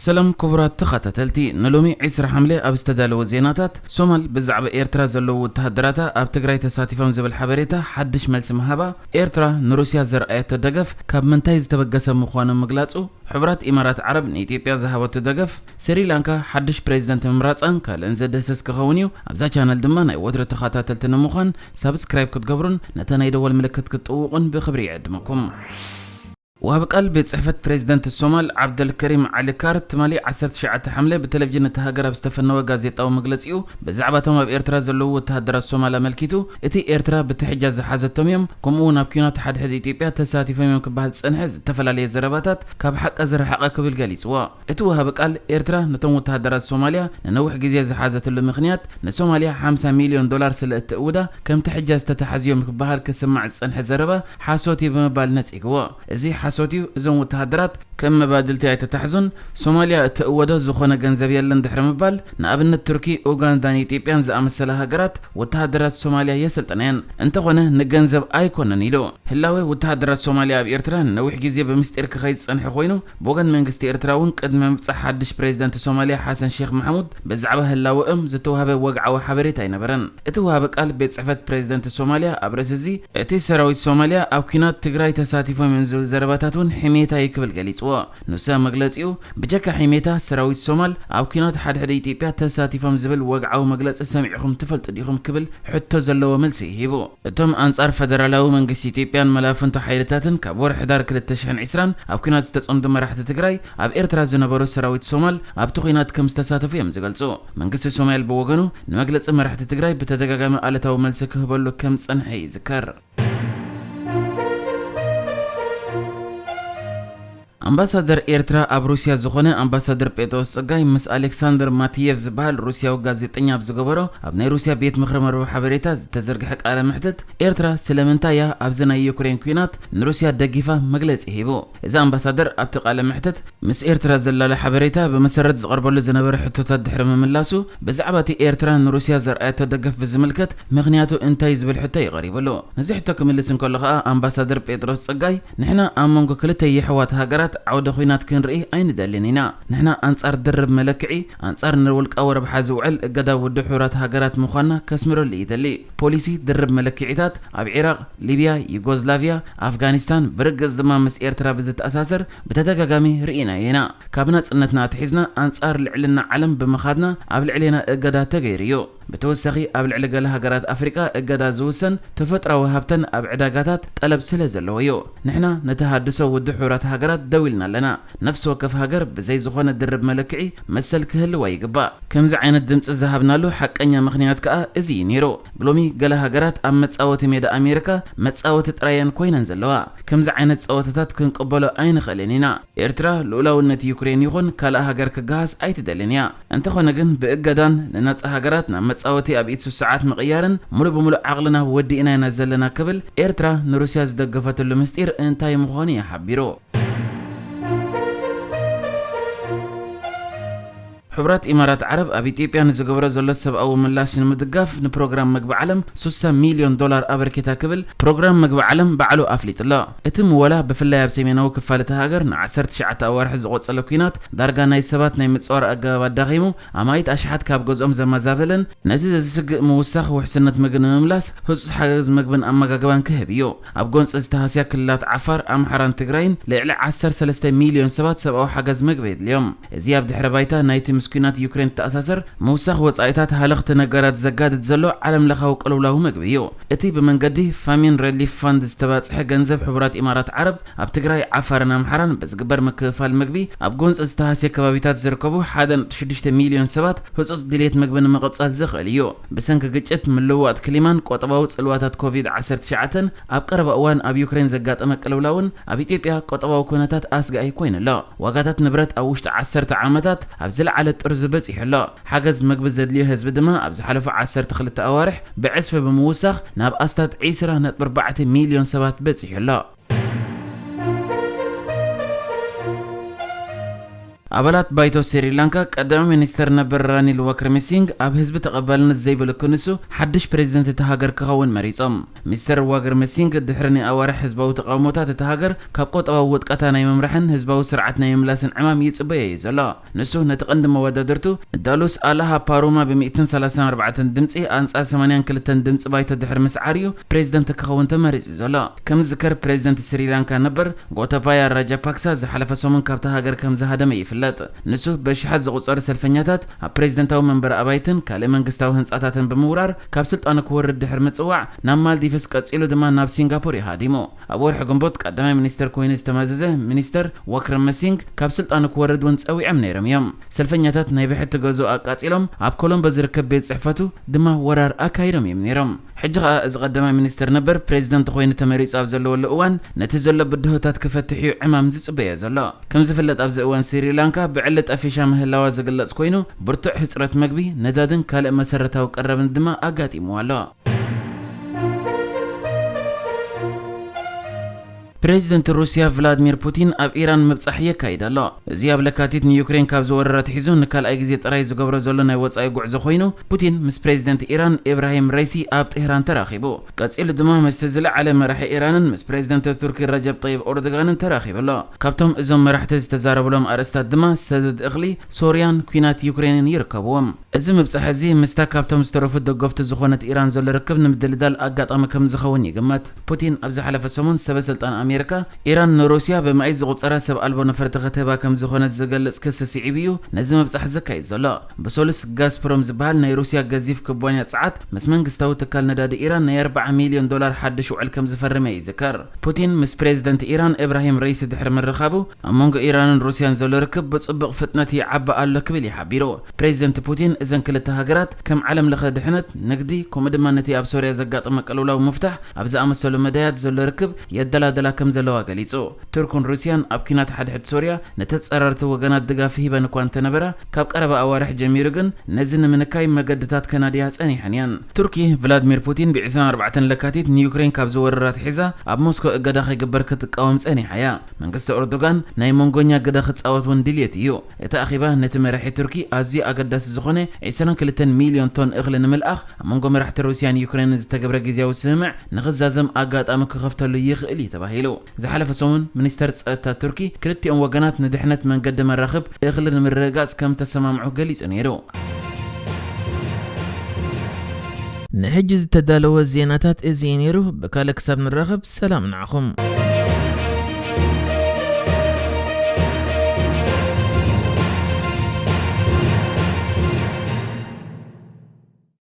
ሰላም ክቡራት ተኸታተልቲ፣ ንሎሚ ዕስራ ሓምለ ኣብ ዝተዳለወ ዜናታት፣ ሶማል ብዛዕባ ኤርትራ ዘለዉ ወተሃደራታ ኣብ ትግራይ ተሳቲፎም ዝብል ሓበሬታ ሓድሽ መልሲ ምሃባ፣ ኤርትራ ንሩስያ ዘርኣየቶ ደገፍ ካብ ምንታይ ዝተበገሰ ምዃኑ ምግላጹ፣ ሕቡራት ኢማራት ዓረብ ንኢትዮጵያ ዝሃበቶ ደገፍ፣ ስሪላንካ ሓድሽ ፕሬዝደንት ምምራጻን ካልእን ዘድህስስ ክኸውን እዩ። ኣብዛ ቻነል ድማ ናይ ወትሩ ተኸታተልቲ ንምዃን ሳብስክራይብ ክትገብሩን ነታ ናይ ደወል ምልክት ክትጥውቑን ብኽብሪ ይዕድመኩም። ወሃቢ ቃል ቤት ጽሕፈት ፕሬዝደንት ሶማል ዓብደልከሪም ዓሊ ካር ትማሊ ዓሰርተ ትሽዓተ ሓምለ ብቴሌቪዥን እታ ሃገር ኣብ ዝተፈነወ ጋዜጣዊ መግለጺኡ፣ ብዛዕባ እቶም ኣብ ኤርትራ ዘለዉ ወተሃደራት ሶማል ኣመልኪቱ፣ እቲ ኤርትራ ብትሕጃ ዝሓዘቶም እዮም፣ ከምኡ እውን ኣብ ኲናት ሓድሕድ ኢትዮጵያ ተሳቲፎም እዮም ክበሃል ዝጸንሐ ዝተፈላለየ ዘረባታት ካብ ሓቂ ዝረሓቐ ክብል ገሊጽዎ። እቲ ወሃቢ ቃል፣ ኤርትራ ነቶም ወተሃደራት ሶማልያ ንነዊሕ ግዜ ዝሓዘትሉ ምኽንያት፣ ንሶማልያ ሓምሳ ሚልዮን ዶላር ስለ እትእውዳ፣ ከም ትሕጃ ዝተታሕዙ እዮም ክበሃል ክስማዕ ዝጸንሐ ዘረባ ሓሶት እዩ ብምባል ነጺግዎ። እዚ ሓሶት እዩ፣ እዞም ወተሃደራት ከም መባድልቲ ኣይተታሕዙን፣ ሶማልያ እትእወዶ ዝኾነ ገንዘብ የለን ድሕሪ ምባል፣ ንኣብነት ቱርኪ፣ ኡጋንዳን ኢትዮጵያን ዝኣመሰላ ሃገራት ወተሃደራት ሶማልያ የሰልጥና እየን፣ እንተኾነ ንገንዘብ ኣይኮነን ኢሉ። ህላወ ወተሃደራት ሶማልያ ኣብ ኤርትራ ንነዊሕ ግዜ ብምስጢር ክኸይድ ዝጸንሐ ኮይኑ፣ ብወገን መንግስቲ ኤርትራ እውን ቅድሚ ምብጻሕ ሓድሽ ፕሬዝደንት ሶማልያ ሓሰን ሼክ ማሕሙድ ብዛዕባ ህላወኦም ዝተዋህበ ወግዓዊ ሓበሬታ ኣይነበረን። እቲ ወሃቢ ቃል ቤት ጽሕፈት ፕሬዝደንት ሶማልያ ኣብ ርእሲ እዚ፣ እቲ ሰራዊት ሶማልያ ኣብ ኲናት ትግራይ ተሳቲፎም እዮም ዝብል ዘረባታት እውን ሕሜታ እዩ ክብል ገሊጽዎ። ንሱ ኣብ መግለጺኡ፣ ብጀካ ሕሜታ ሰራዊት ሶማል ኣብ ኲናት ሓድሕድ ኢትዮጵያ ተሳቲፎም ዝብል ወግዓዊ መግለጺ ሰሚዕኹም ትፈልጡ ዲኹም ክብል ሕቶ ዘለዎ መልሲ ሂቡ። እቶም ኣንጻር ፈደራላዊ መንግስቲ ኢትዮጵያን መላፍንቱ ሓይልታትን ካብ ወርሒ ሕዳር ክልተ ሽሕን ዕስራን ኣብ ኲናት ዝተጸምዱ መራሕቲ ትግራይ፣ ኣብ ኤርትራ ዝነበሩ ሰራዊት ሶማል ኣብቲ ኲናት ከም ዝተሳተፉ እዮም ዝገልጹ። መንግስቲ ሶማል ብወገኑ፣ ንመግለጺ መራሕቲ ትግራይ ብተደጋጋሚ ኣለታዊ መልሲ ክህበሉ ከም ዝጸንሐ ይዝከር። ኣምባሳደር ኤርትራ ኣብ ሩስያ ዝኾነ ኣምባሳደር ጴጥሮስ ጸጋይ ምስ ኣሌክሳንደር ማትየቭ ዝበሃል ሩስያዊ ጋዜጠኛ ኣብ ዝገበሮ ኣብ ናይ ሩስያ ቤት ምኽሪ መርበብ ሓበሬታ ዝተዘርግሐ ቃለ መሕትት፣ ኤርትራ ስለምንታይ እያ ኣብዚ ናይ ዩክሬን ኲናት ንሩስያ ደጊፋ መግለጺ ሂቡ። እዚ ኣምባሳደር ኣብቲ ቃለ መሕትት ምስ ኤርትራ ዘላለ ሓበሬታ ብመሰረት ዝቐርበሉ ዝነበረ ሕቶታት ድሕሪ ምምላሱ፣ ብዛዕባ እቲ ኤርትራ ንሩስያ ዘርኣየቶ ደገፍ ብዝምልከት ምኽንያቱ እንታይ ዝብል ሕቶ እዩ ቀሪብሉ። ነዚ ሕቶ ክምልስ እንከሎ ኸኣ ኣምባሳደር ጴጥሮስ ጸጋይ፣ ንሕና ኣብ መንጎ ክልተ የሕዋት ሃገራት ዓውደ ኹናት ክንርኢ ኣይንደልን ኢና። ንሕና ኣንጻር ድርብ መለክዒ፣ ኣንጻር ንውልቃዊ ረብሓ ዝውዕል እገዳ ውድብ ሕቡራት ሃገራት ምዃንና ከስምረሉ ይደሊ። ፖሊሲ ድርብ መለክዒታት ኣብ ዒራቕ፣ ሊብያ፣ ዩጎዝላቪያ፣ ኣፍጋኒስታን፣ ብርግጽ ድማ ምስ ኤርትራ ብዝተኣሳሰር ብተደጋጋሚ ርኢናዮ ኢና። ካብ ናጽነትና ኣትሒዝና ኣንጻር ልዕልና ዓለም ብምኻድና ኣብ ልዕሌና እገዳ ተገይሩ እዩ። ብተወሳኺ ኣብ ልዕሊ ገለ ሃገራት ኣፍሪቃ እገዳ ዝውሰን ተፈጥራዊ ሃብተን ኣብ ዕዳጋታት ጠለብ ስለ ዘለዎ እዩ። ንሕና ንተሃድሶ ውድብ ሕቡራት ሃገራት ደው ኢልና ኣለና። ነፍሲ ወከፍ ሃገር ብዘይ ዝኾነ ድርብ መለክዒ መሰል ክህልዋ ይግባእ። ከምዚ ዓይነት ድምጺ ዝሃብናሉ ሓቀኛ ምኽንያት ከኣ እዚ እዩ ነይሩ። ብሎሚ ገለ ሃገራት ኣብ መጻወቲ ሜዳ ኣሜሪካ መጻወቲ ጥራየን ኮይነን ዘለዋ። ከምዚ ዓይነት ጸወታታት ክንቅበሎ ኣይንኽእልን ኢና። ኤርትራ ልኡላውነት ዩክሬን ይኹን ካልእ ሃገር ክገሃስ ኣይትደልን እያ። እንተኾነ ግን ብእገዳን ንናጻ ሃገራት ናብ መጻወቲ ኣብ ኢድ ስሱዓት ምቕያርን ሙሉእ ብሙሉእ ዓቕልና ወዲእና ኢና ዘለና ክብል ኤርትራ ንሩስያ ዝደገፈትሉ ምስጢር እንታይ ምዃኑ እዩ ሓቢሩ። ሕቡራት ኢማራት ዓረብ ኣብ ኢትዮጵያ ንዝገብሮ ዘሎ ሰብኣዊ ምላሽ ንምድጋፍ ንፕሮግራም ምግቢ ዓለም ስሳ ሚልዮን ዶላር ኣበርኪታ ክብል ፕሮግራም ምግቢ ዓለም ባዕሉ ኣፍሊጡ ኣሎ። እቲ ምወላ ብፍላይ ኣብ ሰሜናዊ ክፋል እታ ሃገር ን ዓሰርተ ትሽዓተ ኣዋርሕ ዝቖጸለ ኲናት ዳርጋ ናይ ሰባት ናይ ምጽዋር ኣገባብ ኣዳኺሙ፣ ኣማኢት ኣሽሓት ካብ ገዝኦም ዘመዛበለን ነቲ ዘዝስግእ ምውሳኽ ውሕስነት ምግቢ ንምምላስ ህጹጽ ሓገዝ ምግብን ኣመጋግባን ክህብ እዩ። ኣብ ጎንጺ ዝተሃስያ ክልላት ዓፋር፣ ኣምሓራን ትግራይን ልዕሊ ዓሰርተ ሰለስተ ሚልዮን ሰባት ሰብኣዊ ሓገዝ ምግቢ የድልዮም። እዚ ኣብ ድሕረ ባይታ ናይቲ ምስ ኲናት ዩክሬን ዝተኣሳሰር ምውሳኽ ወጻኢታት ሃለኽቲ ነገራት ዘጋድድ ዘሎ ዓለምለኻዊ ቅልውላው ምግቢ እዩ። እቲ ብመንገዲ ፋሚን ሬሊፍ ፋንድ ዝተባጽሐ ገንዘብ ሕቡራት ኢማራት ዓረብ ኣብ ትግራይ፣ ዓፋርን ኣምሓራን ብዝግበር ምክፍፋል ምግቢ ኣብ ጎንፂ ዝተሃስየ ከባቢታት ዝርከቡ ሓደ ነጥቢ ሽዱሽተ ሚልዮን ሰባት ህፁፅ ድሌት ምግቢ ንምቕፃል ዘኽእል እዩ። ብሰንኪ ግጭት፣ ምልውዋጥ ክሊማን ቆጠባዊ ፅልዋታት ኮቪድ ዓሰርተ ትሽዓተን ኣብ ቀረባ እዋን ኣብ ዩክሬን ዘጋጠመ ቅልውላውን ኣብ ኢትዮጵያ ቆጠባዊ ኩነታት ኣስጋኢ ኮይኑ ኣሎ። ዋጋታት ንብረት ኣብ ውሽጢ ዓሰርተ ዓመታት ኣብ ዝለዓለ ጥርዙ በፂሑ ኣሎ። ሓገዝ ምግቢ ዘድልዮ ህዝቢ ድማ ኣብ ዝሓለፉ ዓሰርተ ክልተ ኣዋርሕ ብዕፅፊ ብምውሳኽ ናብ ኣስታት ዕስራ ነጥቢ ኣርባዕተ ሚልዮን ሰባት በፂሑ ኣሎ። ኣባላት ባይቶ ስሪላንካ ቀዳማይ ሚኒስተር ነበር ራኒል ዋክርመሲንግ ኣብ ህዝቢ ተቐባልነት ዘይብሉ ክንሱ ሓድሽ ፕሬዚደንት እቲ ሃገር ክኸውን መሪጾም። ሚስተር ዋክርመሲንግ ድሕሪ ናይ ኣዋርሕ ህዝባዊ ተቓውሞታት እቲ ሃገር ካብ ቁጠባዊ ውድቀታ ናይ ምምራሕን ህዝባዊ ስርዓት ናይ ምምላስን ዕማም ይጽበዮ እዩ ዘሎ። ንሱ ነቲ ቀንዲ መወዳድርቱ ዳሉስ ኣላሃ ፓሩማ ብ134 ድምጺ ኣንጻር 82 ድምጺ ባይቶ ድሕሪ ምስዓር እዩ ፕሬዚደንት ክኸውን ተመሪጹ ዘሎ። ከም ዝዝከር ፕሬዚደንት ስሪላንካ ነበር ጎታባያ ራጃፓክሳ ዝሓለፈ ሰሙን ካብታ ሃገር ከም ዝሃደመ ይፍለጥ። ንሱ በሽሓት ዝቑጸሩ ሰልፈኛታት ኣብ ፕሬዚደንታዊ መንበሪ ኣባይትን ካልእ መንግስታዊ ህንጻታትን ብምውራር ካብ ስልጣኑ ክወርድ ድሕሪ ምጽዋዕ ናብ ማልዲቭስ ቀጺሉ ድማ ናብ ሲንጋፖር እዩ ሃዲሙ። ኣብ ወርሒ ግንቦት ቀዳማይ ሚኒስተር ኮይኑ ዝተመዘዘ ሚኒስተር ዋክረመሲንግ ካብ ስልጣኑ ክወርድ እውን ጸዊዖም ነይሮም እዮም። ሰልፈኛታት ናይ ብሕቲ ገዝኡ ኣቃጺሎም ኣብ ኮሎምቦ ዝርከብ ቤት ጽሕፈቱ ድማ ወራር ኣካይዶም እዮም ነይሮም። ሕጂ ኸኣ እዚ ቀዳማይ ሚኒስተር ነበር ፕሬዚደንት ኮይኑ ተመሪጹ ኣብ ዘለወሉ እዋን ነቲ ዘሎ ብድሆታት ክፈትሕ እዩ ዕማም ዝጽበዮ ዘሎ። ከም ዝፍለጥ ኣብዚ እዋን ስሪላንካ ብዕሊ ጠፊሻ ምህላዋ ዝግለጽ ኮይኑ ብርቱዕ ህጽረት መግቢ፣ ነዳድን ካልእ መሰረታዊ ቀረብን ድማ ኣጋጢምዋ ኣሎ። ፕሬዚደንት ሩስያ ቭላድሚር ፑቲን ኣብ ኢራን ምብጻሕ የካይድ ኣሎ። እዚ ኣብ ለካቲት ንዩክሬን ካብ ዝወረረ ኣትሒዙ ንካልኣይ ግዜ ጥራይ ዝገብሮ ዘሎ ናይ ወጻኢ ጉዕዞ ኮይኑ፣ ፑቲን ምስ ፕሬዚደንት ኢራን ኢብራሂም ሬሲ ኣብ ጤህራን ተራኺቡ። ቀጺሉ ድማ ምስቲ ዝለዓለ መራሒ ኢራንን ምስ ፕሬዚደንት ቱርኪ ረጀብ ጠይብ ኦርዶጋንን ተራኺቡ ኣሎ። ካብቶም እዞም መራሕቲ ዝተዛረብሎም ኣርእስታት ድማ ሰደድ እኽሊ፣ ሶርያን ኲናት ዩክሬንን ይርከብዎም። እዚ ምብጻሕ እዚ ምስታ ካብቶም ዝተረፉ ደገፍቱ ዝኾነት ኢራን ዘሎ ርክብ ንምድልዳል ኣጋጣሚ ከም ዝኸውን ይግመት። ፑቲን ኣብ ዝሓለፈ ሰሙን ሰበ ስልጣን ኣሜሪካ ኢራን ንሩስያ ብመኣይ ዝቑጸራ ሰብ ኣልቦ ነፈርቲ ክትህባ ከም ዝኾነት ዝገልጽ ክሲ ስዒቡ እዩ ነዚ ምብጻሕ ዘካይድ ዘሎ። ብሰሉስ ጋዝፕሮም ዝበሃል ናይ ሩስያ ገዚፍ ኩባንያ ጸዓት ምስ መንግስታዊ ትካል ነዳዲ ኢራን ናይ ኣርባዓ ሚልዮን ዶላር ሓድሽ ውዕል ከም ዝፈረመ ይዝከር። ፑቲን ምስ ፕሬዚደንት ኢራን ኢብራሂም ሬሲ ድሕሪ ምርኻቡ ኣብ መንጎ ኢራንን ሩስያን ዘሎ ርክብ ብጽቡቕ ፍጥነት ይዓቢ ኣሎ ክብል እዩ ሓቢሩ። ፕሬዚደንት ፑቲን እዘን ክልተ ሃገራት ከም ዓለም ለኸ ድሕነት፣ ንግዲ፣ ከምኡ ድማ ነቲ ኣብ ሶርያ ዘጋጠመ ቅልውላው ምፍታሕ ኣብ ዝኣመሰሉ መዳያት ዘሎ ርክብ የደላደላ ከም ዘለዋ ገሊጹ። ቱርክን ሩስያን ኣብ ኲናት ሓድሕድ ሶርያ ንተጻረርቲ ወገናት ድጋፍ ሂበን እኳ እንተነበራ፣ ካብ ቀረባ ኣዋርሕ ጀሚሩ ግን ነዚ ንምንካይ መገድታት ከናድያ ጸኒሐን እየን። ቱርኪ፣ ቭላድሚር ፑቲን ብ24 ለካቲት ንዩክሬን ካብ ዝወረራ ኣትሒዛ ኣብ ሞስኮ እገዳ ከይግበር ክትቃወም ጸኒሓ እያ። መንግስቲ ኦርዶጋን ናይ መንጎኛ ግደ ክጻወት እውን ድልየት እዩ። እቲ ኣኼባ ነቲ መራሒ ቱርኪ ኣዝዩ ኣገዳሲ ዝኾነ 22 ሚልዮን ቶን እኽሊ ንምልኣኽ ኣብ መንጎ መራሕቲ ሩስያን ዩክሬንን ዝተገብረ ግዝያዊ ስምምዕ ንኽዛዘም ኣጋጣሚ ክኸፍተሉ ይኽእል እዩ ተባሂሉ። ዝሓለፈ ሰሙን ሚኒስተር ጸጥታ ቱርኪ ክልቲኦም ወገናት ንድሕነት መንገዲ መራኽብ እኽሊ ንምርግጋጽ ከም ተሰማምዑ ገሊጹ ነይሩ። ንሕጂ ዝተዳለወ ዜናታት እዚ እዩ ነይሩ። ብካልእ ክሳብ ንራኸብ ሰላም ንዓኹም።